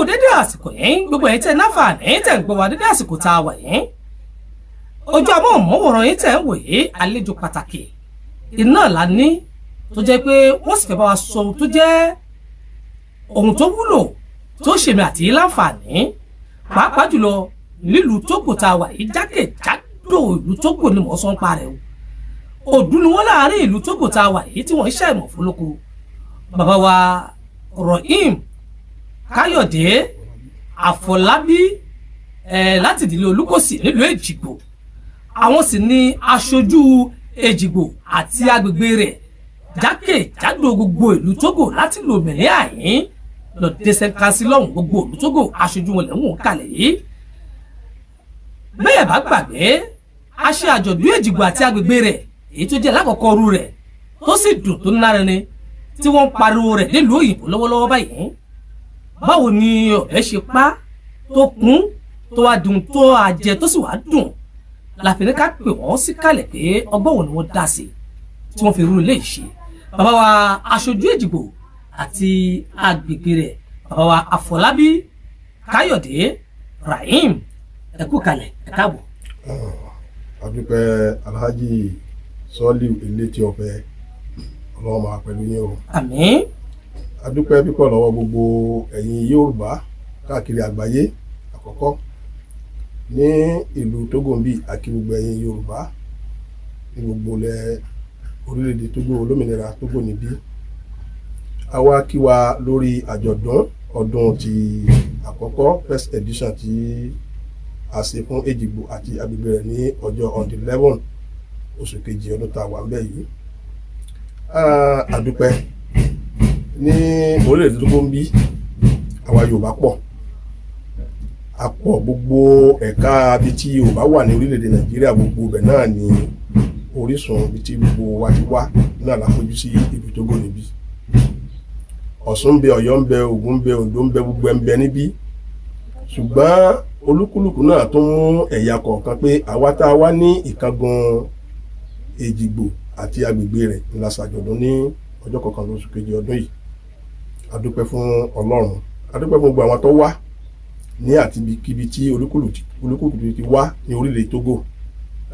Dédé àsìkò yìí, gbogbo ẹ̀yin tẹ́ náfààní tẹ́ ń gbọ́ wa dédé àsìkò tá a wà yìí, ojú amóhùnmáwòrán yìí tẹ́ ń wò yìí, àlejò pàtàkì iná la ní tó jẹ́ pé wọ́n sì fẹ́ bá wa sọ ohun tó jẹ́ ohun tó wúlò tó ṣèmi àti yín láǹfààní, pàápàá jùlọ nílùú Tógò tá a wà yìí. Jákèjádò ìlú Tógò ni mò ń sọ ń pa rẹ̀ o. Òdú ni wọ́n láàárín ìlú Tógò tá a wà yìí tí wọ́n ń ṣàìmọ̀ fólóko. Bàbá wa Rahim Káyọ̀dé Àfọlábí ẹ̀ láti ìdílé Olúkòsì nílùú Èjìgbò, àwọn sì ni aṣojú Èjìgbò àti agbègbè rẹ̀ jákèjádò gbogbo ìlú Tógò, láti lòmìnira àyín lọ dé sẹ́ńkásí lọ́hùn, gbogbo ìlú Tógò, aṣojú wọn lẹ́wọ̀n kalẹ̀ yìí. Bẹ́ẹ̀ bá gbàgbé, a ṣe àjọ̀dún Èjìgbò àti agbègbè rẹ̀, èyí tó jẹ́ lákọ̀ọ́kọ́ ru rẹ̀, tó sì dùn tó nárinrin, tí wọ́n ń pariwo rẹ̀ nílùú òyìnbó lọ́wọ́lọ́wọ́ báyìí. Báwo ni ọ̀bẹ ṣe pa tó kún, tó wá dùn, tó àjẹ, tó sì wá dùn, láfi ní ká pè wọ́n sí kalẹ̀ pé ọgbọ́n wo ni wọ́n dá sí tí wọ́n fi rú ilé ìṣe. Bàbá wa aṣojú Èjìgbò àti agbègbè rẹ̀, bàbá wa Àfọlábí Káyọ̀dé Rahim, ẹ kú kalẹ̀, ẹ káàbọ̀. Adúpẹ́, Alhaji Sọ́ọ́lì Elétí Ọ̀fẹ́. Ọlọ́run máa pẹ̀lú yín o. Àmín. Adúpẹ́ pípọ̀ lọ́wọ́ gbogbo ẹ̀yin Yorùbá káàkiri àgbáyé. Àkọ́kọ́ ní ìlú Tógò ń bí, àkí gbogbo ẹ̀yin Yorùbá ní gbogbo ilẹ̀ orílẹ̀-èdè Tógò, olómìnira Tógò níbí. A wá kí wa lórí àjọ̀dún ọdún ti àkọ́kọ́, first edition, tí a ṣe fún Èjìgbò àti agbègbè rẹ̀ ní ọjọ́ on the 11 oṣù kejì ọdún tá a wà ń bẹ̀ yìí. A dúpẹ́. Ní orílẹ̀-èdè Tógò ń bí, àwa Yorùbá pọ̀, a pọ̀. Gbogbo ẹ̀ka ibi tí Yorùbá wà ní orílẹ̀-èdè Nàìjíríà, gbogbo ibẹ̀ náà ni orísun ibi tí gbogbo wa ti wá náà la fojú sí ìlú Tógò níbí. Ọ̀ṣun ń bẹ, Ọ̀yọ́ ń bẹ, Ògùn ń bẹ, Oǹdó ń bẹ, gbogbo ẹ̀ ń bẹ níbí. Ṣùgbọ́n olúkúlùkù náà tún mú ẹ̀yà kọ̀ọ̀kan pé àwa tá a wá ní ìkángun Èjìgbò àti agbègbè rẹ̀ ńlá ṣàjọ̀dún ní ọjọ́ 11 oṣù kejì ọdún yìí. A dúpẹ́ fún Ọlọ́run, a dúpẹ́ fún gbogbo àwọn tó wá ní àti ibikíbi tí olúkúlùkù ti wá ní orílẹ̀ Tógò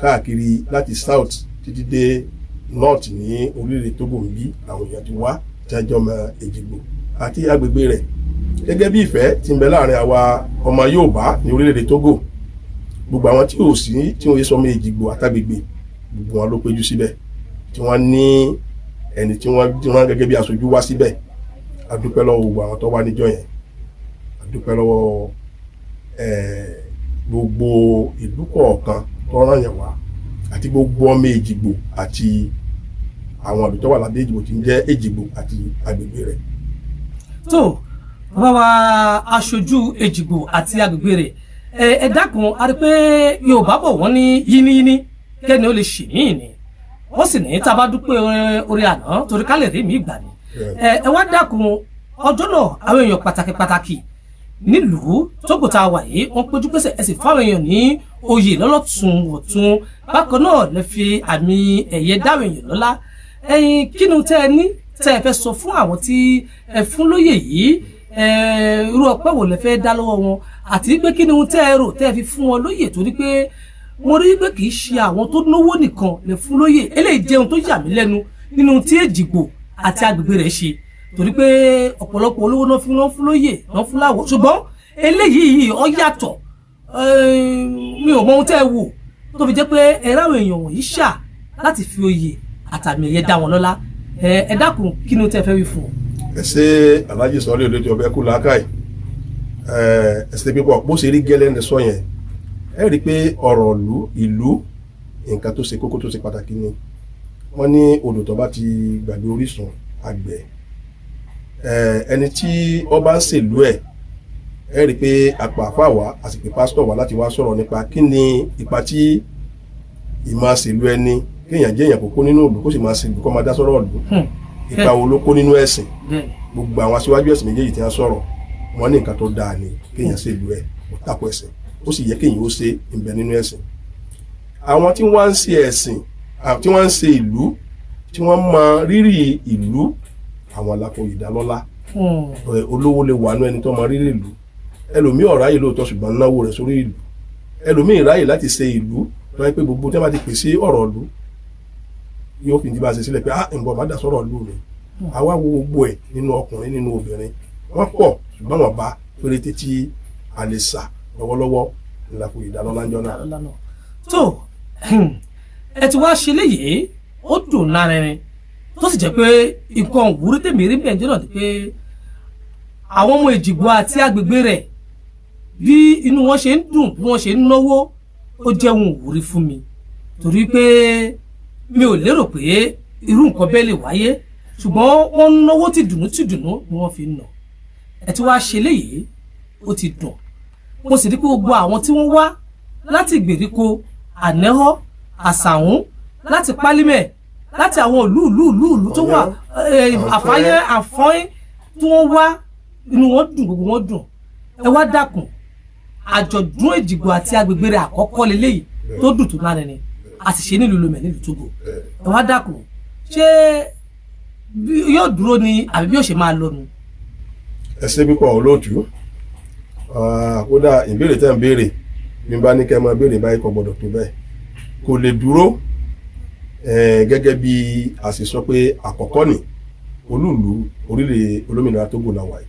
káàkiri, láti south títí dé north ní orílẹ̀ Tógò níbí làwọn èèyàn ti wá tí a jẹ́ ọmọ Èjìgbò àti agbègbè rẹ̀, gẹ́gẹ́ bí ìfẹ́ tí ń bẹ láàrin àwa ọmọ Yorùbá ní orílẹ̀-èdè Tógò. Gbogbo àwọn tí ò sí, tí wọ́n yé sọmọ Èjìgbò àtàgbègbè, gbogbo wọn ló péjú síbẹ̀, tí wọ́n ní ẹni tí wọ́n rán gẹ́gẹ́ bí aṣojú wá síbẹ̀. A dúpẹ́ lọ́wọ́ gbogbo àwọn tó wá níjọ́ yẹn. A dúpẹ́ lọ́wọ́ gbogbo ìlú kọ̀ọ̀kan tó rán yẹn wá àti gbogbo ọmọ Èjìgbò àti àwọn àbí tó wà lábẹ́ Èjìgbò tí ń jẹ́ Èjìgbò àti agbègbè rẹ̀. Tó bàbá wa aṣojú Èjìgbò àti agbègbè rẹ̀, ẹ dákun, a rí pé Yorùbá bọ̀, wọ́n ní yínníyínní kẹ́ni ó lè ṣì míì ni, wọ́n sì ní tá a bá dúpẹ́ orí àná torí ká lè rí mi ìgbà ni. Ẹ wá dákun, ọjọ́ náà, àwọn èèyàn pàtàkì pàtàkì nílùú Tógò tá a wà yìí, wọ́n péjú pèsè, ẹ sì fáwọn èèyàn ní oyè lọ́lọ́tún ọ̀tún. Bákan náà lè fi àmì ẹ̀yẹ dáwọn èèyàn lọ́lá. Ẹ̀yin, kí ni tẹ́ ẹ ní tẹ́ ẹ fẹ́ sọ fún àwọn tí ẹ fún lóyè yìí? Irú ọpẹ́ wo lẹ fẹ́ dá lọ́wọ́ wọn, àti pé kí ni ohun tẹ́ ẹ rò tẹ́ ẹ fi fún wọn lóyè? Torí pé mo rí pé kì í ṣe àwọn tó náwó nìkan lè fún lóyè. Eléyìí jẹ́ ohun tó yà mí lẹ́nu nínú tí Èjìgbò àti agbègbè rẹ̀ ṣe, torí pé ọ̀pọ̀lọpọ̀ olówó náà fún wọn fún lóyè náà fún láwọ̀, ṣùgbọ́n eléyìí ó yàtọ̀. Mi ò mọ ohun tẹ́ ẹ wò tó fi jẹ́ pé ẹ ráwọn èèyàn wọ̀nyí ṣà láti fi oyè àtàmì ẹ̀yẹ dá wọn lọ́lá. Ẹ dákun, kí ni tẹ́ ẹ fẹ́ wí fún ọ? Ẹ ṣe, Alhaji Sọlé Olóòtú Ọbẹ̀ kú làákàyè. Ẹ ṣe pípọ̀. Bó ṣe rí gẹ́lẹ́ ní sọ yẹn. Ẹ rí i pé ọ̀rọ̀ ìlú, ìlú, nǹkan tó ṣe kókó, tó ṣe pàtàkì ni. Wọ́n ní odò tó bá ti gbàgbé orísun àgbẹ̀, ẹni tí ó bá ń ṣèlú ẹ̀, ẹ rí i pé àpò àfáà wá, a sì pé pásítọ̀ wá láti wá sọ̀rọ̀ nípa kí ni ipa tí ìmáa ṣèlú ẹni, kéèyàn jẹ́ èèyàn kókó nínú ìlú, kó sì máa ṣèlú, kó máa dá sọ́rọ̀ ìlú, ipa wo ló kó nínú ẹ̀sìn. Gbogbo àwọn aṣíwájú ẹ̀sìn méjèèjì tí wọ́n sọ̀rọ̀, wọ́n ní nǹkan tó dáa ni kéèyàn ṣèlú ẹ̀, kò tako ẹ̀sìn, ó sì yẹ kéèyàn ó ṣe ìbẹ̀ nínú ẹ̀sìn. Àwọn tí wọ́n ń ṣe ẹ̀sìn, tí wọ́n ń ṣe ìlú, tí wọ́n mọ rírì ìlú, àwọn alákòó ìdálọ́lá. Olówó lè wà nú ẹni tó mọ rírì ìlú. Ẹlòmíì ò ráyè lóòótọ́, ṣùgbọ́n náwó rẹ̀ sórí ìlú. Ẹlòmíì ráyè láti ṣe ìlú tó yẹ pé gbogbo tí wọ́n bá ti pè sí ọ̀rọ̀ ìlú, yóò fi ti bá ṣe sílẹ̀ pé, ah, ǹbọ̀ má dà sọ̀rọ̀ ìlú mi. Àwa wo gbogbo ẹ̀ nínú ọkùnrin, nínú obìnrin, wọ́n pọ̀, ṣùgbọ́n wọ́n bá péréte tí a lè sà lọ́wọ́lọ́wọ́ ńlá fún ìdálọ́lá ńjọ́ náà. Tó, ẹ ti wá ṣe léyìí, ó dùn lárinrin, tó sì jẹ́ pé nǹkan òwúrú tèmi rí bẹ́ẹ̀ jọ́nà ni pé àwọn ọmọ Èjìgbò àti agbègbè rẹ̀, bí inú wọn ṣe ń dùn, bí wọ́n ṣe ń náwó, ó jẹ́ ohun ìwúrí fún mi, torí pé mi ò lérò pé irú nǹkan bẹ́ẹ̀ lè wáyé, ṣùgbọ́n wọ́n ń náwó tí dùnú tí dùnú ni wọ́n fi ń nà. Ẹ ti wá ṣe léyìí, ó ti dùn. Mo sì rí pé gbogbo àwọn tí wọ́n wá láti ìgbèríko Ànẹ́họ́, Àsàhún, láti Pálímẹ̀, láti àwọn ìlú ìlú ìlú ìlú tó wà, Àfáyẹ́, Àfọ́yín, tí wọ́n wá, inú wọn dùn, gbogbo wọn dùn. Ẹ wá dákun, àjọ̀dún Èjìgbò àti agbègbè rẹ̀ àkọ́kọ́ leléyìí tó dùn tó lárinrin, a sì ṣe nílùú Lomé, nílùú Togo. Ẹ wá dákun, ṣé yóò dúró ni àbí bí yóò ṣe máa lọ nu? Ẹ ṣé pípọ̀, olóòtú. Kódà ìbéèrè tẹ́ ń béèrè, bí n bá ní kẹ́ máa béèrè báyìí, kò gbọ́dọ̀ tó bẹ́ẹ̀, kò lè dúró. Gẹ́gẹ́ bí a sì sọ pé àkọ́kọ́ ni olúùlú orílẹ̀ olómìnira Togo la wà yìí,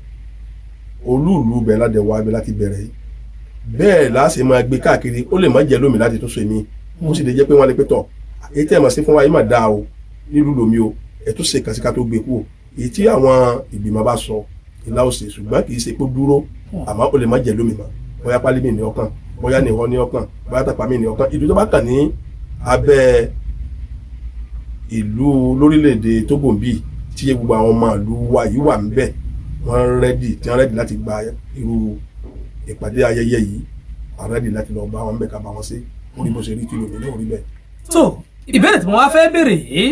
olúùlú bẹ́ẹ̀ láti wá ibẹ̀ láti bẹ̀rẹ̀ yìí, bẹ́ẹ̀ láti máa gbé káàkiri. Ó lè má jẹ́ lómi láti tún ṣe mí, ó sì lè jẹ́ pé wọ́n lè pé tọ̀, èyí tẹ́ ẹ̀ mọ̀ sí fún wa yìí mà dáa o nílùú Lómi o, ẹ̀ tún ṣe kàṣíkà tó gbé kú o. Èyí tí àwọn ìgbìmọ̀ bá sọ ìlà òsè, ṣùgbọ́n kì í ṣe pé dúró, àmọ́ ó lè má jẹ́ lómi mọ́. Bóyá Pálímì ní ọkàn, bóyá nìhọ́ ní ọkàn, bóyá Tàpámì ní ọkàn, ìlú tó bá kàn ní abẹ́ ìlú lórílẹ̀‐èdè Togo ń bì tí gbogbo àwọn ọmọ ìlú wa yìí wà ńbẹ̀, wọ́n ready, tí wọ́n ready láti gba irú ìpàdé ayẹyẹ yìí, wọ́n ready láti lọ bá wọn ńbẹ̀ ká bá wọn ṣe orí bó ṣe rí tí lómi náà rí bẹ́ẹ̀. Tó, ìbéèrè tí mo wá fẹ́ béèrè yìí,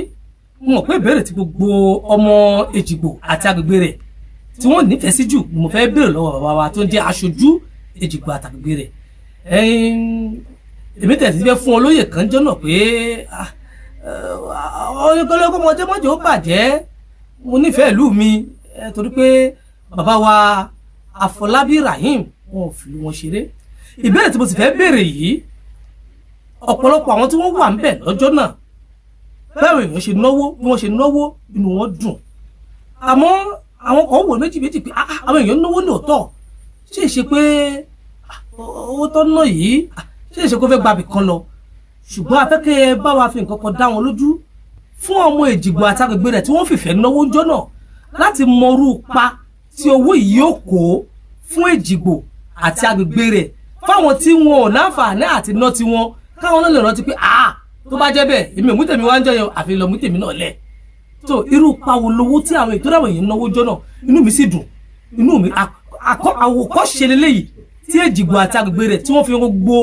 mo mọ̀ pé ìbéèrè tí gbogbo ọmọ Èjìgbò àti agbègbè rẹ̀ tí wọ́n nífẹ̀ẹ́ sí jù ni mo fẹ́ béèrè lọ́wọ́ bàbá wa tó ń jẹ́ aṣojú Èjìgbò àti agbègbè rẹ̀. Èmi tẹ̀sí fẹ́ fún olóyè kan jọ́nà pé ọlọ́kọ́mọdé mọ́jọ́ ó bàjẹ́, mo nífẹ̀ẹ́ ìlú mi, torí pé bàbá wa Àfọlábí Rahim, wọn ò fìlú wọn ṣeré. Ìbéèrè tí mo sì fẹ́ béèrè yìí, ọ̀pọ̀lọpọ̀ àwọn tí wọ́n wà ńbẹ̀ lọ́jọ́ náà, báwo èèyàn ṣe náwó, bí wọ́n ṣe náwó, inú wọn dùn, àmọ́ àwọn kan wò méjì méjì pé àwọn èèyàn náwó lóòótọ́, ṣé ìṣe pé owó tó ná yìí, ṣé ìṣe kó fẹ́ gbàbì kan lọ? Ṣùgbọ́n afẹ́kẹ́ bá wa fi nǹkan kan dá wọn lójú fún ọmọ Èjìgbò àti agbègbè rẹ̀ tí wọ́n fìfẹ́ náwó ńjọ́ náà, láti mọrú pa tí owó yìí yóò kó fún Èjìgbò àti agbègbè rẹ̀, fáwọn tí wọn ò láǹfààní àti ná tiwọn, káwọn náà lè rántí pé, ah, tó bá jẹ́ bẹ́ẹ̀, èmi ò mú tèmi wá ń jọyọ̀, àfi lọ mú tèmi náà lẹ̀. Tó, irú pawó lowó tí àwọn ètò àwọn èèyàn náwó jọ náà? Inú mi sì dùn, inú mi àwòkọ́ṣe leléyìí tí Èjìgbò àti agbègbè rẹ̀ tí wọ́n fi gbogbo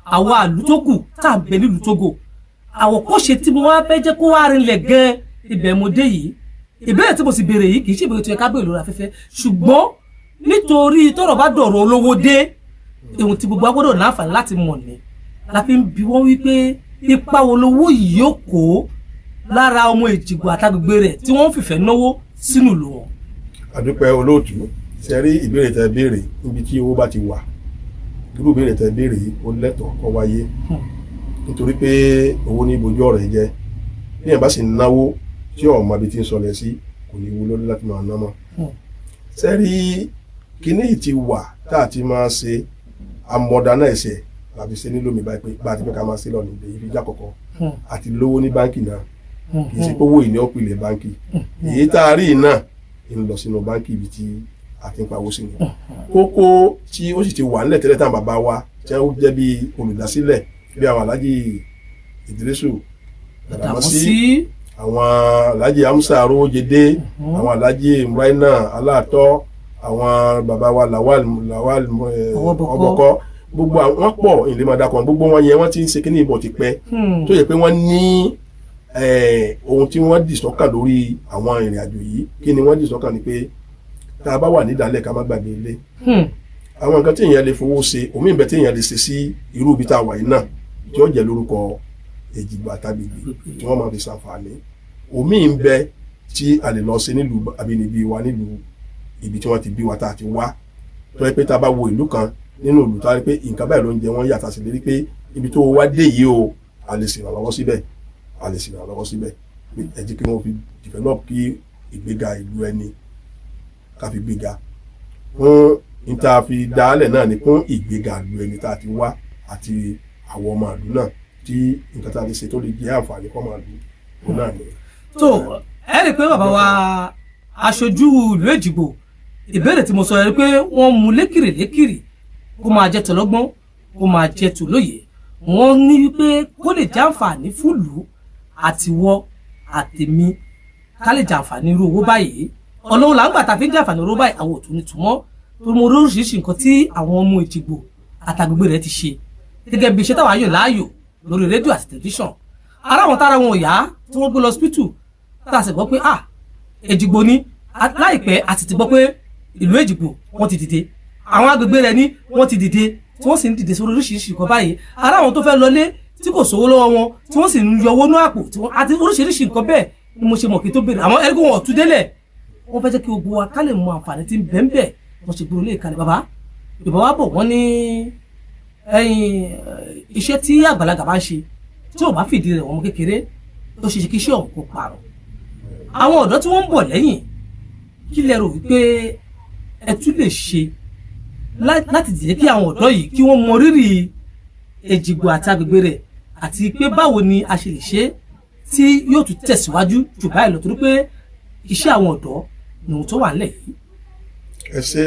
àwọn àlù tó kù tá à ń bẹ nílùú Togo, àwòkọ́ṣe tí mo wá fẹ́ jẹ́ kó wá rinlẹ̀ gan ibẹ̀ mo dé yìí. Ìbéèrè tí mo sì béèrè yìí kì í ṣe ìbéèrè tó yẹ ká béèrè lórí afẹ́fẹ́, ṣùgbọ́n nítorí tọ́rọ̀ bá dọ̀rọ̀ olówó dé, ohun tí gbogbo agbọ́dọ̀ láǹfààní láti mọ̀ ní la fi ń bi wọ́n wípé ipa wo lowó yìí yóò kó lára ọmọ Èjìgbò àtàgbègbè rẹ̀ tí wọ́n ń fìfẹ́ náwó sínú ìlú wọn. Àdúpẹ́, olóòtú. Ṣe rí ìbéèrè tẹ́ béèrè, níbi tí owó bá ti wà, irú ìbéèrè tẹ́ béèrè yìí ó lẹ́tọ̀ọ́ kó wáyé, nítorí pé owó ní ibojú ọ̀rọ̀ yìí jẹ́. Bí èèyàn bá sì náwó tí ò mọ ibi tí ń sọlẹ̀ sí, kò ní wúlò láti máa ná mọ́. Ṣe rí kíní yìí ti wà tá a ti máa ṣe amọ̀dáná ẹ̀sẹ̀ làbí ṣe nílò mi báyìí pé bá a ti fẹ́ ká máa ṣe lọ nílé yìí fi já kọ̀kọ́ àti lówó ní báńkì náà. Kì í ṣe pé owó ìní ọ̀pìlẹ̀ báńkì èyí tá a rí yìí náà ń lọ sínú báńkì ibi tí a ti ń pawó sí ni. Kókó tí ó sì ti wà nílẹ̀ tẹ́lẹ̀ táwọn bàbá wa tí wọ́n jẹ́ bí olùdásílẹ̀, bí àwọn Alhaji Idrisu Gbàdámọ́sí, àwọn Alhaji Hamsa Arówójẹdé, àwọn Alhaji Muraina Aláàtọ́, àwọn bàbá wa Lawal Lawal Ọwọ́bọkọ́. Ọbọkọ, gbogbo àwọn wọn pọ̀, ìlé máa dakọ̀ gbogbo wọn yẹn, wọ́n ti ń ṣe kíní ìbọ̀ ti pẹ́, tó yẹ pé wọ́n ní ohun tí wọ́n dì sọ́kàn lórí àwọn ìrìn àjò yìí. Kí ni wọ́n dì sọ́kàn? Ni pé tá a bá wà nídàálẹ̀, ká má gbàgbé ilé. Àwọn nǹkan tí èèyàn lè fowó ṣe, omi ìbẹ tí èèyàn lè ṣe sí irú ibi tá a wà yìí náà tí ó jẹ́ lórúkọ Èjìgbò àtàgbègbè tí wọ́n máa fi ṣàǹfààní, omi ń bẹ tí a lè lọ ṣe nílùú abínibí wa, nílùú ibi tí wọ́n ti bí wa tá a ti wá. Tó yẹ pé tá a bá wo ìlú kan nínú ìlú, tá a rí pé nǹkan báyìí ló ń jẹ wọ́n yàtọ̀ sí lérí pé ibi tó wá dé yìí o, a lè ṣèrànlọ́wọ́ síbẹ̀, a lè ṣèrànlọ́wọ́ síbẹ̀ pé ẹ jẹ́ kí wọ́n fi develop, kí ìgbéga ìlú ẹni ká fi gbéga fún níta fi dálẹ̀ náà ni fún ìgbéga ìlú ẹni tá a ti wá àti àwọn ọmọ ìlú náà, tí nǹkan tá a lè ṣe tó lè jẹ́ àǹfààní fọ́mọ ìlú òun náà ni. Tó ẹ rí i pé bàbá wa aṣojú ìlú Èjìgbò, ìbéèrè tí mo sọ yẹn pé wọ́n mú lékìrì lékìrì, kó máa jẹ́ tọlọ́gbọ́n, kó máa jẹ́ tòlóye. Wọ́n ní wípé kó lè jàǹfààní fúlùú àtiwọ́ àtèmi, ká lè jàǹfààní irú owó báyìí. Ọlọ́run là ń gbà tá a fi ń jàǹfààní irú owó báyìí. Àwọn òtún ní túmọ̀ tó mọ oríṣiríṣi nǹkan tí àwọn ọmọ Èjìgbò àtàgbègbè rẹ̀ ti ṣe gẹ́gẹ́ bí iṣẹ́ táwa yàn láàyò lórí rédíò àti tẹlifíṣàn. Ara àwọn tára wọn ò yá tí wọ́n gbé lọ hospital, tá a sì gbọ́ pé, ah, Èjìgbò ni. Láìpẹ́ a sì ti gbọ́ pé ìlú Èjìgbò wọ́n ti dìde, àwọn agbègbè rẹ̀ ní wọ́n ti dìde, tí wọ́n sì ń dìde sórí oríṣiríṣi nǹkan báyìí. Ara àwọn tó fẹ́ lọlé tí kò sówó lọ́wọ́ wọn, tí wọ́n sì ń yọ owó ní àpò tí wọ́n àti oríṣiríṣi nǹkan bẹ́ẹ̀ ni mo ṣe mọ̀ kí n tó béèrè. Àwọn ẹni kó wọn ò tú délẹ̀, wọ́n fẹ́ jẹ́ kí gbogbo wa ká lè mọ àǹfààní tí ń bẹ ń bẹ. Wọ́n ṣe gbúrò lè kalẹ̀. Bàbá, Yorùbá wa bọ̀, wọ́n ní ẹ̀yìn iṣẹ́ tí àgbàlagbà bá ń ṣe, tí ò bá fìdí rẹ̀ wọ́n mú kékeré, ó ṣe ṣe kí iṣẹ́ ọ̀hún kó parun. Àwọn ọ̀dọ́ tí wọ́n ń bọ̀ lẹ́yìn, kí lẹ rò wípé ẹ tún lè ṣe láti jẹ́ kí àwọn ọ̀dọ́ yìí kí wọ́n mọ rírì Èjìgbò àti agbègbè rẹ̀, àti pé báwo ni a ṣe lè ṣe tí yóò tún tẹ̀síwájú jù báyìí lọ, torí pé iṣẹ́ àwọn ọ̀dọ́ ni ohun tó wà nílẹ̀ yìí? Ẹ ṣe,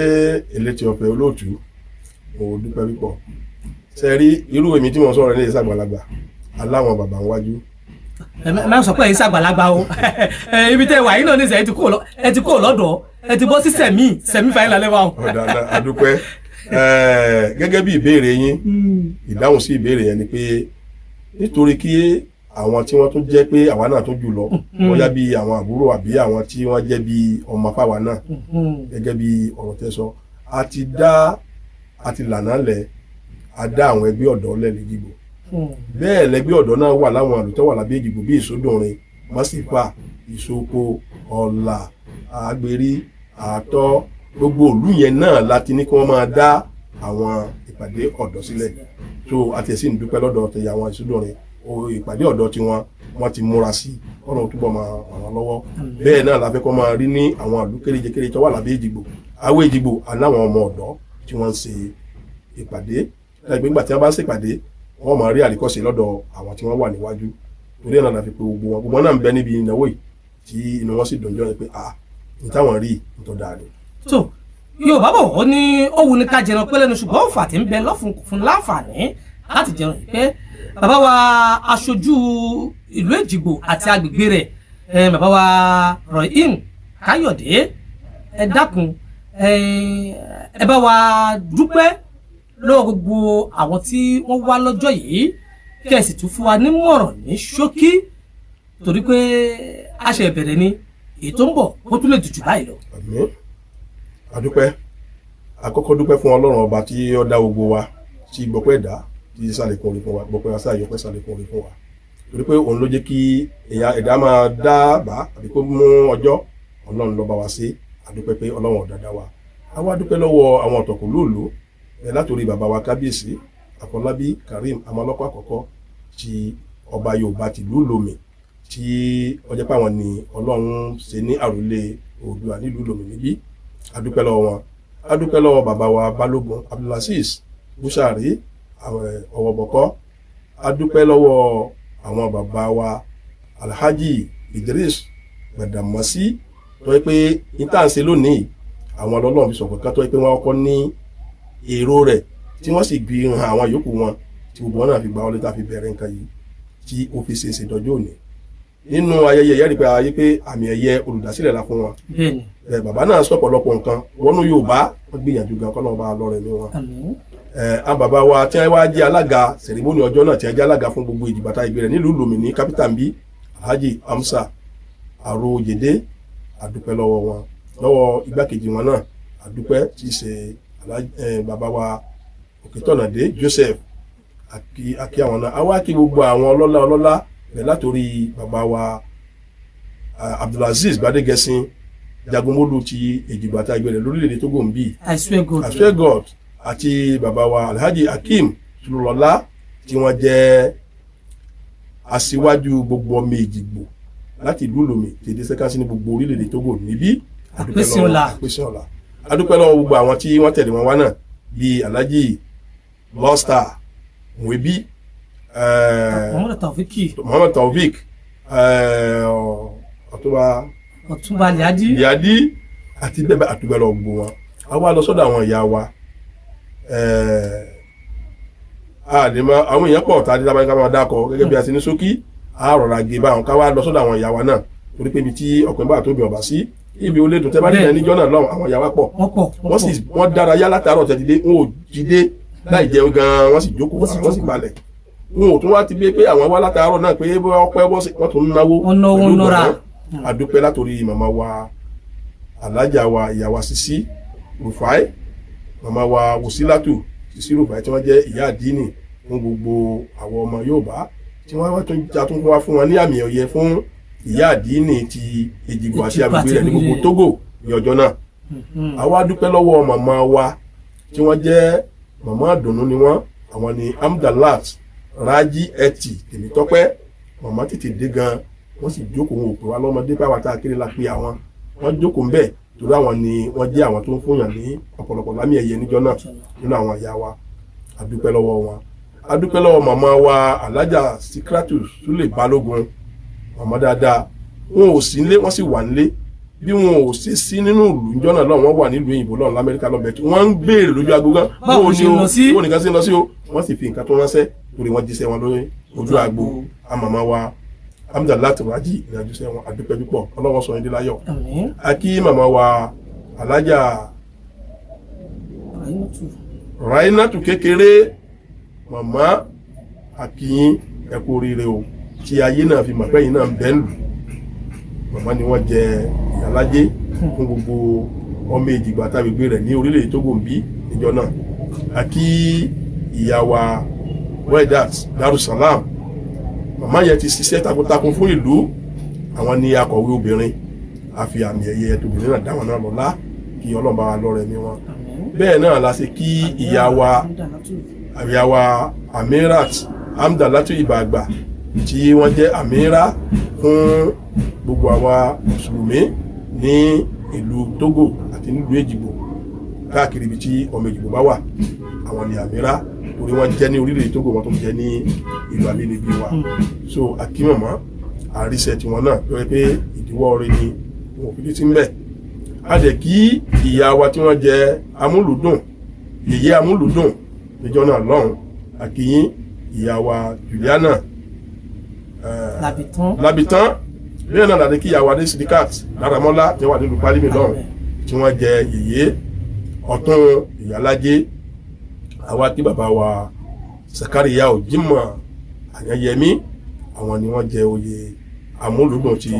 elétí ọ̀fẹ́ olóòtú, mo dúpẹ́ púpọ̀. Ṣe rí irú èmi tí mo sọ̀rọ̀ ní ìsàgbàlagbà aláwọn bàbá ń wájú. Ẹ má sọ pé ẹ̀yin ṣàgbàlagbà o. Ibi tẹ́ wà yín náà nísìnyí, ẹ ti kó lọ́dọ̀, ẹ ti bọ́ sí semi semi final level o. Ọ̀dà àdúpẹ́. Gẹ́gẹ́ bí ìbéèrè yín, ìdáhùn sí ìbéèrè yẹn ni pé nítorí kí àwọn tí wọ́n tún jẹ́ pé àwa náà tún jù lọ, bóyá bí àwọn àbúrò àbí àwọn tí wọ́n jẹ́ bí ọmọ fáwa náà, gẹ́gẹ́ bí ọ̀rọ̀ tẹ́ sọ, a ti dá a ti lànà lẹ̀, a dá àwọn ẹgbẹ́ ọ̀dọ́ lẹ̀ lẹ́jìgbò. Bẹ́ẹ̀ lẹ́gbẹ́ ọ̀dọ́ náà wà láwọn àlùtọ́ wà lábẹ́ Èjìgbò bíi Ìsódùnrin, Mọ́sífà, Ìsoko, Ọ̀là, Àgbèrí, Àtọ́, gbogbo ìlú yẹn náà láti ní kí wọ́n máa dá àwọn ìpàdé ọ̀dọ́ sílẹ̀. So àti ẹ̀sìn dúpẹ́ lọ́dọ̀ tẹ̀yà àwọn Ìsódùnrin o, ìpàdé ọ̀dọ́ tiwọn wọ́n ti múra sí ọ̀nà túbọ̀ máa ràn wọ́n lọ́wọ́. Bẹ́ẹ̀ náà la fẹ́ kọ́ máa rí ní àwọn ìlú kéréje kéréje tó wà lábẹ́ Èjìgbò. Àwọn Èjìgbò aláwọn ọmọ ọ̀dọ́ tí wọ́n ń ṣe ìpàdé láìpẹ́. Nígbà tí wọ́n bá ń ṣèpàdé, wọ́n máa rí àríkọ́ṣe lọ́dọ̀ àwọn tí wọ́n wà níwájú. Torí ẹ̀ náà la fi pé gbogbo wọn, gbogbo wọn náà ń bẹ níbi ìnáwó yìí, tí inú wọn sì dùn jọ pé, ah, ní táwọn rí ní tó dáa ni. Tó Yorùbá bọ̀, wọ́n ní ó wù ní ká jẹran pẹ́ lẹ́nu, ṣùgbọ́n òfà tí ń bẹ lọ́fun kò fún láǹfààní láti jẹran yìí pẹ́. Bàbá wa aṣojú ìlú Èjìgbò àti agbègbè rẹ̀, bàbá wa Rohim Káyọ̀dé, ẹ dákun, ẹ bá wa dúpẹ́ lọ́wọ́ gbogbo àwọn tí wọ́n wá lọ́jọ́ yìí, kí ẹ sì tún fún wa nímọ̀ràn ní ṣókí, torí pé a ṣe ìbẹ̀rẹ̀ ni, èyí tó ń bọ̀ ó tún lè dùn jù báyìí lọ. Àmín, àdúpẹ́. Àkọ́kọ́ dúpẹ́ fún Ọlọ́run ọba tí ó dá gbogbo wa, tí gbọpẹ́ ẹ̀dá tí sàlékún orí fún wa, gbọpẹ́ wa sáyọpẹ́ sàlékún orí fún wa, torí pé òun ló jẹ́ kí ẹ̀dá máa dábàá àbí kó mú ọjọ́. Ọlọ́run ló bá wa ṣe, àdúpẹ́ pé Ọlọ́run ọ̀dàdà wa. A wá dúpẹ́ lọ́wọ́ àwọn ọ̀tọ̀kùlúùlú ẹ̀ látòrí bàbá wa Kábíyèsí Àfọlábí Karim Amalọ́kọ̀ àkọ́kọ́ ti ọba Yorùbá tìlú Lomé, tí ó jẹ́ pé àwọn ni Ọlọ́run ṣe ní àròlé Oòduà nílùú Lomé níbí. Adúpẹ́ lọ́wọ́ wọn. Adúpẹ́ lọ́wọ́ bàbá wa Balógun Abdulaziz Busari Ọ̀wọ̀bọ̀kọ́. Adúpẹ́ lọ́wọ́ àwọn bàbá wa Alhaji Idris Gbàdàmọ́sí, tó yẹ pé níta ń ṣe lónìí, àwọn ọlọ́run fi sọ̀kọ̀ kan, tó yẹ pé wọ́n kọ́ ní èrò rẹ̀, tí wọ́n sì gbé hàn àwọn yòókù wọn, tí gbogbo wọn náà fi gba ọlẹ́ tá a fi bẹ̀rẹ̀ nǹkan yìí, tí ó fi ṣe é ṣe dọjọ́ òní. Nínú ayẹyẹ yẹ́rìí pé ayé pé àmì ẹ̀yẹ olùdásílẹ̀ la fún wọn. Ẹ bàbá náà sọ ọ̀pọ̀lọpọ̀ nǹkan wọnú Yorùbá, wọ́n gbìyànjú gan, kọ́ náà bá lọ́rẹ̀ ní wọn. Àmín. Ẹ àwọn bàbá wa tí wọ́n wá jẹ́ alága ceremony ọjọ́ náà, tí wọ́n jẹ́ alága fún gbogbo ìdìbàtà ìbẹ̀rẹ̀ nílùú Lomé ní capital nbí, Alhaji Hamsa Arojede, àdúpẹ́ lọ́wọ́ wọn, lọ́wọ́ igbákejì wọn náà, àdúpẹ́, tí í ṣe bàbá wa Òkètọ̀nàdé Joseph, àkí àwọn náà. Àwa kí gbogbo àwọn ọlọ́lá ọlọ́lá bẹ̀ látòrí bàbá wa Abdulaziz Gbadegẹṣin. Jagunmólú ti Èjìgbò àti agbègbè rẹ̀ lórílẹ̀‐èdè Togo ń bì. I swear God. I swear God, àti bàbá wa Alhaji Akeem Sulọlá, tí wọ́n jẹ́ aṣíwájú gbogbo ọmọ Èjìgbò láti ìlú Lomé tèdè sẹ́kásí ní gbogbo orílẹ̀-èdè Togo níbí. Àpèsè ọlá. Àpèsè ọlá. Adúpẹ́ lọ́wọ́ gbogbo àwọn tí wọ́n tẹ̀lé wọn wá náà, bíi Alhaji Lọ́stà Muebi, Muhammadu Taofiki. Muhammad Taofik, Ọ̀túnba. Ọ̀túnba Liadi. Liadi àti bẹ́ẹ̀ bẹ́ẹ̀. Àdúpẹ́ lọ́wọ́ gbogbo wọn. A wá lọ sọ́dọ̀ àwọn ìyá wa. Àdèmọ àwọn èèyàn pọ̀ tá a dé lábàá ká máa dákọ gẹ́gẹ́ bí a ti ní ṣókí, a rọra gé báwọn ká wá lọ sọ́dọ̀ àwọn ìyá wa náà, torí pé ibi tí ọkùnrin bá tóbi ọ̀bà sí ibi olè dùn tẹ́ bá nílẹ̀ níjọ́ náà lọ́hùn, àwọn ìyá wa pọ̀. Wọ́n pọ̀. Wọ́n sì wọ́n dárayá látàárọ̀ tẹ́tí dé, wọn ò jíde láì jẹun gan-an, wọ́n sì jókòó. Wọ́n sì àwọn sì jókòó. Balẹ̀, wọn ò tún wá ti gbé pé àwọn wá látàárọ̀ náà pé bóyá ọpẹ́ wọ́n tún ń náwó Wọ́n náwó. pẹ̀lú Nọ́ra. ìgbọ̀nà. Àdúpẹ́ látòrí màmá wa, alájà wa, ìyá wa Sisi Rufai, màmá wa Wòsílátù Sisi Rufai, tí wọ́n jẹ́ ìyá àdínì fún gbogbo àwọn ọmọ Yorùbá, tí wọ́n wá tún já tún wá fún wọn ní àmì ẹ̀yẹ fún ìyá àdínì ti Èjìgbò àti Èjìgbò agbègbè rẹ̀ ní àti gbogbo agbègbè rẹ̀. Togo ní ọjọ́ náà. Àwa dúpẹ́ lọ́wọ́ màmá wa tí wọ́n jẹ́ màmá àdùnnú ni wọ́n, àwọn ni Amdalat Raji Eti Tèmítọ́pẹ́. Màmá tètè dé gan, wọ́n sì jókòó. Wọn ò pè wá lọ́mọdé pé àwọn tá a kéré la pé àwọn. Wọ́n jókòó ńbẹ̀ torí àwọn ni wọ́n jẹ́ àwọn tó ń fúnyàn ní ọ̀pọ̀lọpọ̀ lámì ẹ̀yẹ níjọ́ náà nínú àwọn ìyá wa. A dúpẹ́ lọ́wọ́ wọn. A dúpẹ́ lọ́wọ́ màmá wa Alájà Sikratu Sule Balógun, màmá dáadáa. Wọn ò sí nílé, wọ́n sì wà nílé. Bí wọn ò sí sí nínú ìlú níjọ́ náà lọ́wọ́, wọ́n wà nílùú òyìnbó lọ́run lamẹ́ríkà lọ́bẹ̀ tí wọ́n ń béèrè lójú agbo gan. Báwo Bó ṣe ni o lọ sí? Bó nìkan sí lọ sí o. Wọ́n sì fi nǹkan tó ránṣẹ́ torí wọ́n jíṣẹ́ wọn lórí ojú agbo. Àmàmá wa Amdalat Raji ìrìnàjò wọn, àdúpẹ́ púpọ̀. Ọlọ́wọ́ sọ yín dé láyọ̀. Àmín. A kí màmá wa Alájà Àyìnbó. Rainatu kékeré. Màmá, àkìyín, ẹ kú oríire o, tí ayé náà fi mọ̀ pé yín náà ń bẹ́ ń lù. Màmá ni wọ́n jẹ ìyálájé fún gbogbo ọmọ Èjìgbò àtàgbègbè rẹ̀ ní orílẹ̀-èdè Togo ń bí níjọ́ náà. Àkí ìyá wa Wedat Darussalam. Màmá yẹn ti ṣiṣẹ́ takuntakun fún ìlú. Àwọn ní akọ̀wé obìnrin. A fi àmì ẹ̀yẹ tóbìnrin náà dáwọn náà lọ́lá, kí Ọlọ́run bá wa lọ́rẹ̀ ní wọn. Bẹ́ẹ̀ náà la ṣe kí ìyá wa Amirat Amdalatu Ìbàgbà, tí wọ́n jẹ́ amira fún gbogbo àwa mùsùlùmí ní ìlú Togo àti nílùú Èjìgbò, káàkiri ibi tí ọmọ Èjìgbò bá wà. Àwọn ni amira, torí wọ́n jẹ́ ní orílẹ̀-èdè Togo, wọ́n tó jẹ́ ní ìlú abínibí wa. So akímọ̀mọ́ àríṣẹ́ tiwọn náà lórí pé ìdíwọ́ rẹ ni wọn ò fi létí ń bẹ̀. A dẹ̀ kí ìyá wa tí wọ́n jẹ́ amúlùdùn, yèyé amúlùdùn níjọ́ náà lọ́hùn. Àkìyín, ìyá wa Juliana Làbìtán. Labitan. Bẹ́ẹ̀ náà làdé kí ìyá wa ní Sidikat Dáramọ́lá tí wọ́n wà nílùú Pálímì lọ́hùn, tí wọ́n jẹ yèyé ọ̀tún ìyálájé. Àwa kí bàbá wa Sakariya Jimoh Àyànyẹmí. Àwọn ni wọ́n jẹ oyè amúlùdùn ti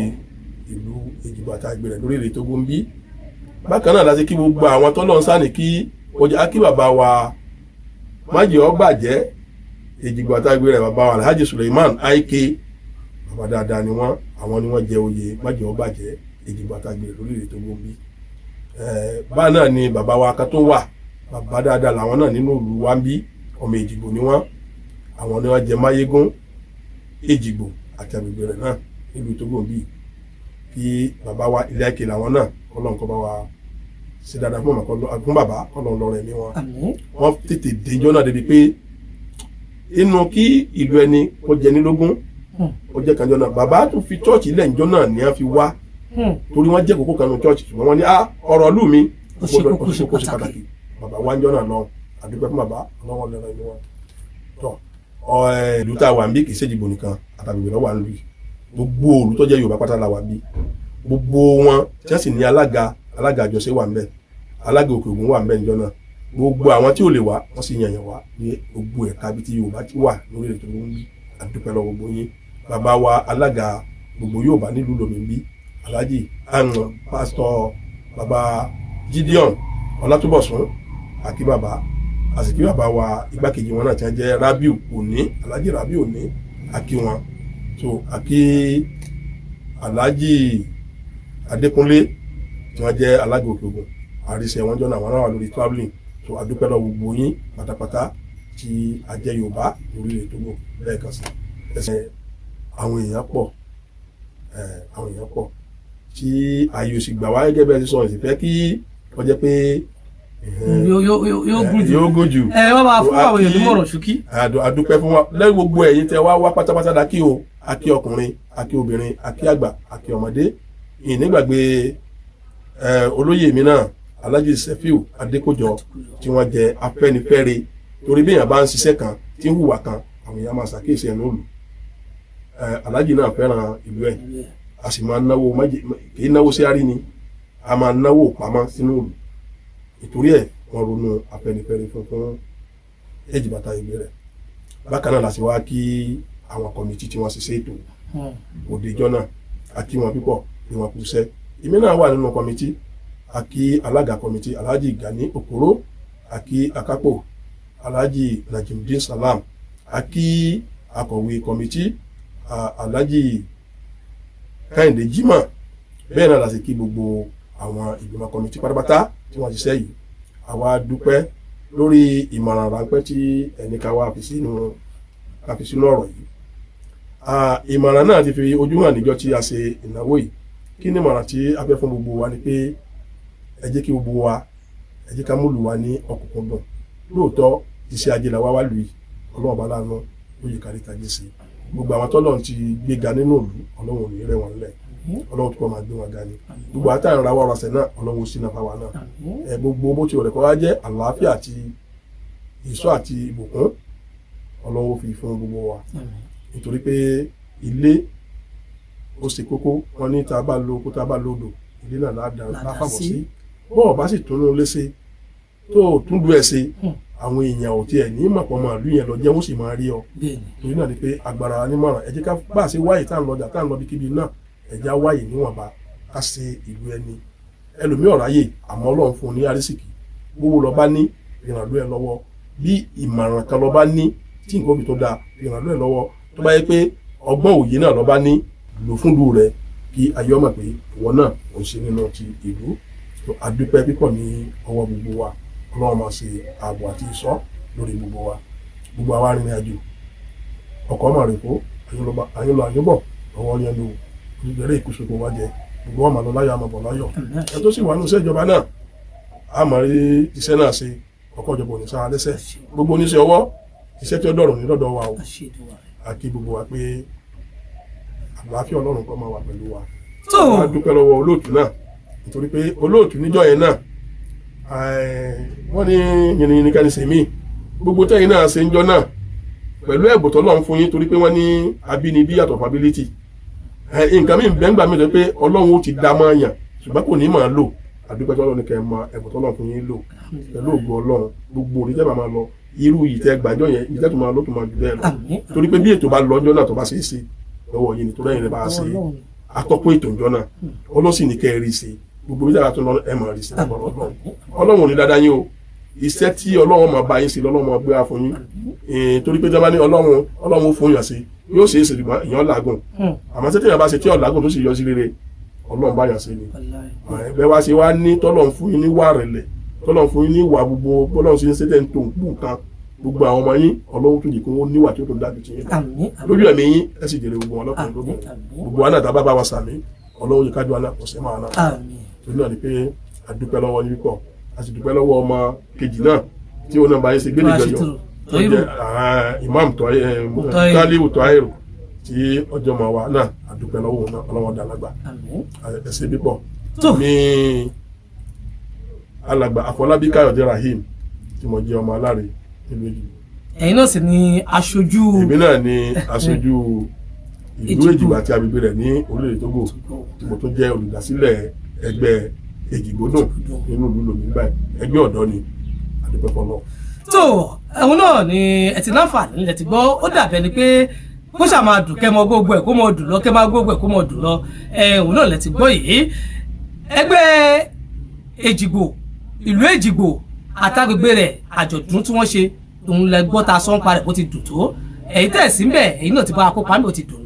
ìlú Èjìgbò àtàgbè rẹ̀ lórílẹ̀ Tógó ń bí. Bákan náà láti kí gbogbo àwọn tọ́lọ́ ń sáni kí ọjà kí bàbá wa májè ọgbàjẹ́ Èjìgbò àtàgbè rẹ̀, bàbá wa Alhaji Suleiman Aike. Bàbá dáadáa ni wọ́n. Àwọn ni wọ́n jẹ oyè májè ọgbàjẹ́ Èjìgbò àtàgbè rẹ̀ lórílẹ̀ Tógó ń bí. Báà náà ni bàbá wa kan tó wà, bàbá dáadáa làwọn náà nínú ìlú wa ń bí. Ọmọ Èjìgbò ni wọ́n. Àwọn ni wọ́n jẹ máyégún Èjìgbò àti agbègbè rẹ̀ náà nílùú Tógó ń bí. Kí bàbá wa ilé àìkè làwọn náà, kọ́lọ́n kọ́ bá wa ṣe dáadáa fún màmá, fún bàbá, kọ́lọ́n lọ́rọ̀ ẹ̀mí wọn. Àmín. Wọ́n tètè déjọ́ náà débi pé inú kí ìlú ẹni kó jẹ ní lógún. Ó jẹ́ kanjọ́ náà, bàbá tún fi chọ́ọ̀chì ilẹ̀ ìjọ náà ní wọ́n fi wá, torí wọ́n jẹ́ kókó kan nínú chọ́ọ̀chì, ṣùgbọ́n wọ́n ní ọ̀rọ̀ ìlú mi Ó ṣe kókó, ó ṣe pàtàkì. Bàbá wá ń jọ́ náà lọ. Àdúgbò fún bàbá, ọlọ́wọ́ lẹ́rọ inú wọn tọ́ ọ. Ìlú tá a wà ń bí kì í ṣèjìgbò nìkan àtàgbègbè lọ́wọ́ à ń lù yìí. Gbogbo òlù tó jẹ́ Yorùbá pátá la wà bí. Gbogbo wọn tí wọ́n sì ní alága, alága àjọṣe wà ń bẹ̀, alága Òkè Ògùn wà ń bẹ̀ níjọ́ náà. Gbogbo àwọn tí ò lè wá, wọ́n sì yànyàn wá ní gbogbo ẹ̀ka ibi tí Yorùbá ti wà lórí ètò tó ń bí. Àdúpẹ́ lọ́wọ́ gbogbo yín. Bàbá wa alága gbogbo Yorùbá nílùú Lomé ń bí, Alhaji àwọn pásítọ̀ bàbá Gideon Ọlátúbọ̀sún, àkí bàbá, àsìkí bàbá wa igbákejì wọn náà tí wọ́n jẹ́ Rabiu Òní, Alhaji Rabiu Òní, àkí wọn. So àkí Alhaji Adékúnlé tí tí wọ́n jẹ́ alága Òkè Ògùn, àríṣẹ́ wọn jọ́nà, àwọn náà wà lórí travelling. So adúpẹ́ lọ́wọ́ gbogbo yín pátápátá tí a jẹ́ Yorùbá ní orílẹ̀ Togo lẹ́ẹ̀kan sí. Ẹsẹ̀ àwọn èèyàn pọ̀, àwọn èèyàn pọ̀ tí ààyè òsì gbà wá gẹ́gẹ́ bẹ́ẹ̀ ti sọ, ìsìnfẹ́ kí wọ́n jẹ́ pé yóò gùn jù. Yóò gùn jù. Ẹ wọ́n máa fún àwọn èèyàn nímọ̀ràn ṣókí. Àdúpẹ́ fún wa lẹ́yìn gbogbo ẹ̀yin tẹ́ wá wá pátápátá dá kí o, akí ọkùnrin, akí obìnrin, akí àgbà, akí ọmọdé. Ìnígbàgbé olóyè mi náà, Alhaji Sefiu Adékòjọ, tí wọ́n jẹ́ Afẹ́nifẹ́re, torí bí èèyàn bá ń ṣiṣẹ́ kan tí ń hùwà kan, àwọn èèyàn máa ṣàkíyèsí ẹ̀ nílùú. Alhaji náà fẹ́ràn ìlú ẹ̀, a sì máa náwó, kì í náwó sí àrí ni, a máa náwó pamọ́ sínú ìlú. Ìtorí ẹ̀ wọ́n ronú Afẹ́nifẹ́re fún Èjìbàtà ìgbé rẹ̀. Bákan náà la sì wá kí àwọn committee tí wọ́n ṣiṣẹ́ ètò òde ìjọ náà, a kí wọn pípọ̀ ní wọn kú iṣẹ́. Èmi náà wà nínú committee. A kí alága committee, Alhaji Gani Okoro, a kí akápò, Alhaji Najimudin Salam, a kí akọ̀wé committee, Alhaji Kẹ́hìndé Jimoh. Bẹ́ẹ̀ náà la sì kí gbogbo àwọn ìgbìmọ̀ committee pátápátá tí wọ́n ṣiṣẹ́ yìí. Àwa dúpẹ́ lórí ìmọ̀ràn ráńpẹ́ tí ẹnì ká wá fi sínú ọ̀rọ̀ yìí. Ìmọ̀ràn náà ti fi ojú hàn níjọ́ tí a ṣe ìnáwó yìí. Kí ni ìmọ̀ràn tí a fẹ́ fún gbogbo wa? Ni pé ẹ jẹ́ kí gbogbo wa, ẹ jẹ́ ká múlù wa ní ọ̀kúnkúndùn. Lóòótọ́, iṣẹ́ ajé la wá wá lù yìí. Ọlọ́run bá láàánú lóye kárí tajé sí gbogbo àwọn tọ́lọ́run ti gbéga nínú ìlú. Ọlọ́run ò ní rẹ̀ wọ́n lẹ̀, Ọlọ́run tó kọ́ máa gbé wọn ga ni. Gbogbo àtàwọn ìrawọ́ ọ̀rọ̀sẹ̀ náà, Ọlọ́run ó sí náà fáwa náà. Ẹ gbogbo bó ti rẹ̀ kọ́ wá jẹ́ àlàáfíà àti ìṣọ́ àti ìbùkún, Ọlọ́run ó fi fún gbogbo wa, nítorí pé ilé ó ṣe kókó. Wọn ní tá a bá lo oko, tá a bá lo odò, ilé náà láfàbọ̀ sí. Bọ́ọ̀ bá sì tún un léṣe, tó o tún lu ẹ̀ ṣe, àwọn èèyàn ò tiẹ̀ ní mọ̀pọ̀ mọ̀ ìlú yẹn lọ jẹ́, wọ́n sì máa rí ọ. Torí náà ni pé agbára nímọ̀ràn, ẹ jẹ́ ká bá a ṣe wáyé tá à ń lọjà, tá à ń lọ bíkíbi náà, ẹ jẹ́ á wáyé níwọ̀nba, ká ṣe ìlú ẹni. Ẹlòmíì ọ̀ráyè, àmọ́ Ọlọ́run fún un ní àrísìkì. Gbówó lọ bá ní ìrànlú ẹ lọ́wọ́, bí ìmọ̀ràn kan lọ bá ní tí nǹkan òbí tó dáa, ìrànlú ẹ lọ́wọ́. Tó bá yẹ pé ọgbọ́n òye náà lọ bá ní lò fún ìlú rẹ, kí ayé ọmọ pé ìwọ náà ò ń ṣe nínú ti ìlú. Tó adúpẹ́ pípọ̀ ní ọwọ́ gbogbo wa. Ọlọ́run máa ṣe ààbò àti ìṣọ́ lórí gbogbo wa, gbogbo àwa arìnrìn àjò. Ọkọ̀ ọmọ rẹ̀ kó àyìnlọ àyìnbọ̀ ọwọ́ yẹn lò olùgbèrè ìkúsokò wa jẹ. Gbogbo wọn máa lọ láyọ̀, àmọ̀ bọ̀ láyọ̀. Ẹ tó sì wà ní iṣẹ́ ìjọba náà, a máa rí iṣẹ́ náà ṣe. Ọkọ̀ ìjọba ò ní sára lẹ́sẹ̀. Gbogbo oníṣẹ́ ọwọ́, iṣẹ́ tí ó dọ̀rọ̀ ní lọ́dọ̀ wa o. A kí gbogbo wa pé àlàáfíà Ọlọ́run kó máa wà pẹ̀lú wa. Tó a dúpẹ́ lọ́wọ́ olóòtú náà, nítorí pé olóòtú níjọ́ yẹn náà, wọ́n ní yìnyín kan ní sèmí. Gbogbo tẹ́yìn náà ṣe ń jọ náà pẹ̀lú ẹ̀bùn tọ́lọ́run fún yín, torí pé wọ́n ní abínibí yàtọ̀ fún ability. Nǹkan mi bẹ́ẹ̀ gbà mí tó pé Ọlọ́run ó ti dá mọ́ yàn, ṣùgbọ́n kò ní máa lò. Àdúpẹ́ tọ́lọ́run ní kẹ́ ẹ mọ ẹ̀bùn tọ́lọ́run fún yín lò. Pẹ̀lú ògo Ọlọ́run, gbogbo òní bá máa lọ irú ìtẹ́ gbàjọ́ yẹn, ìtẹ́ tó máa lọ tó máa jù bẹ́ẹ̀ lọ, torí pé bí ètò bá lọ ọjọ́ náà, tó bá ṣe é ṣe lọ́wọ́ yín ni, torí ẹ̀yin rẹ̀ bá ṣe atọ́kùn ètò ìjọ náà, ọlọ́sìn ní kẹ́ ẹ rí ṣe. Gbogbo bí dára tó lọ, ẹ máa rí ṣe. Ọlọ́run, Ọlọ́run ò ní dáadáa yín o. Iṣẹ́ tí Ọlọ́run máa bá yín ṣe lọ́lọ́run máa gbé wá fún yín, torí pé jọba ní Ọlọ́run, Ọlọ́run ó fún yàn sí, yóò ṣe é ṣe, ṣùgbọ́n èèyàn làágùn. Àmọ́ tí èèyàn bá ṣe tí ọ̀làgùn tó sì yọ sí rere, Ọlọ́run bá yàn ṣe ni. Bẹ́ẹ̀ wá ṣe wá ní tọ́lọ́run fún yín ní wà rẹ̀lẹ̀, tọ́lọ́run fún yín ní ìwà gbogbo, bọ́lọ́run ṣe ń ṣe tẹ́ ń tó nǹkan, gbogbo àwọn ọmọ yín, Ọlọ́run tún yìí kó wọ́n níwà tí ó tó dájú ti yín lọ lójú ẹ̀mí yín. Ẹ sì jèrè gbogbo wọn lọ́kùnrin lóbìnrin. Gbogbo wa náà tá a bá bá wa sàmì, Ọlọ́run yìí kájú wa náà kò sí máa náà. Torí náà ni pé a dúpẹ́ lọ́wọ́ yín pọ̀, a sì dúpẹ́ lọ́wọ́ ọmọ kejì náà tí ó náà bá yín ṣe gbé nìjọyọ̀, Imam Talibu Tọ́hírù, tí ọjọ́ mọ̀ wa náà. A dúpẹ́ lọ́wọ́ òun náà. Ọlọ́wọ́ dàlágbà, ẹ ṣé pípọ̀ ní. Alàgbà Àfọlábí Káyọ̀dé Rahim, tí mo jẹ́ ọmọ aláre nílùú Èjìgbò. Ẹ̀yin náà sì ni aṣojú. Èmi náà ni aṣojú ìlú Èjìgbò àti agbègbè rẹ̀ ní orílẹ̀-èdè Togo, tí mo tún jẹ́ olùdásílẹ̀ ẹgbẹ́ Èjìgbò dùn nínú ìlú Lomé báyìí. Ẹgbẹ́ ọ̀dọ́ ni. Àdúpẹ́ fọlọ́. Tó ẹ̀hún náà ni ẹ ti láǹfààní lẹ ti gbọ́. Ó dàbẹ̀ ni pé kó ṣáà máa dùn, kẹ́ mọ gbogbo ẹ̀ kó mọ dùn lọ, kẹ́ máa gbogbo ẹ̀ kó mọ dùn lọ. Ẹ̀hún náà lẹ ti gbọ́ yìí. Ẹgbẹ́ Èjìgbò, ìlú Èjìgbò àtàgbègbè rẹ̀, àjọ̀dún tí wọ́n ṣe òun lẹ gbọ́ ta sọ́n parẹ̀ bó ti dùn tó. Ẹ̀yin tẹ̀ sí mbẹ̀, ẹ̀yin náà ti bá a kópa mbẹ̀, ó ti dùn.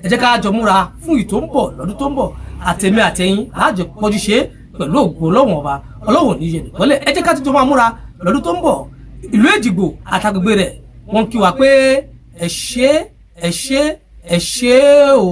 Ẹ jẹ́ ká jọ múra fún ìtò ń bọ̀ lọ́dún tó ń bọ̀. Àtẹ̀mí àtẹ̀yìn láàjọ pọ́jú ṣe. Pẹ̀lú ògo Ọlọ́wọ̀n Ọba, Ọlọ́wọ̀n ní yẹn nìkọ́lẹ̀. Ẹ jẹ́ ká tuntun máa múra lọ́dún tó ń bọ̀. Ìlú Èjìgbò àtàgbègbè rẹ̀, wọ́n kí wa pé ẹ ṣé, ẹ ṣé, ẹ ṣé o.